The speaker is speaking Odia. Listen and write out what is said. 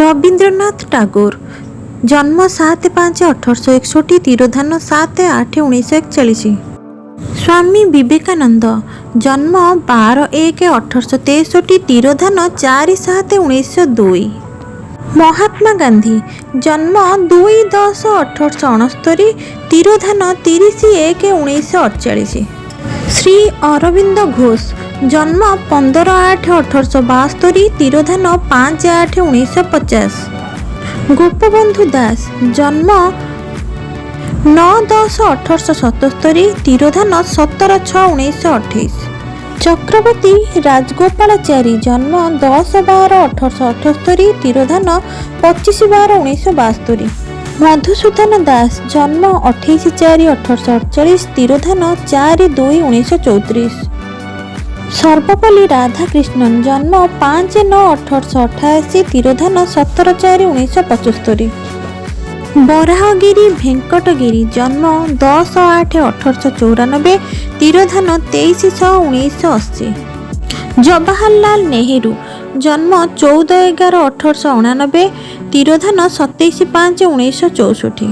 ରବୀନ୍ଦ୍ରନାଥ ଟାଗୋର, ଜନ୍ମ 7/5/1861, ତିରୋଧାନ 7/8/1941। ସ୍ୱାମୀ ବିବେକାନନ୍ଦ, ଜନ୍ମ 12/1/1863, ତିରୋଧାନ 4/7/1902। ମହାତ୍ମା ଗାନ୍ଧୀ, ଜନ୍ମ 2/10/1869, ତିରୋଧାନ 30/1/1948। ଶ୍ରୀ ଅରବିନ୍ଦ ଘୋଷ, ଜନ୍ମ 15/8/1872, ତିରୋଧାନ 5/8/1950। ଗୋପବନ୍ଧୁ ଦାସ, ଜନ୍ମ 9/10/1877, ତିରୋଧାନ 17/6/1928। ଚକ୍ରବର୍ତ୍ତୀ ରାଜଗୋପାଳାଚାରୀ, ଜନ୍ମ 10/12/1878, ତିରୋଧାନ 25/12/1972। ମଧୁସୂଦନ ଦାସ, ଜନ୍ମ 28/4/1848, ତିରୋଧାନ 4/2/1934। ସର୍ବପଲ୍ଲୀ ରାଧାକ୍ରିଷ୍ଣନ, ଜନ୍ମ 5/9/1888, ତିରୋଧାନ 17/4/1975। ବରାହଗିରି ଭେଙ୍କଟଗିରି, ଜନ୍ମ 10/8/1894, ତିରୋଧାନ 23/6/1980। ଜବାହରଲାଲ ନେହେରୁ, ଜନ୍ମ 14/11/1889, ତିରୋଧାନ 27/5/1964।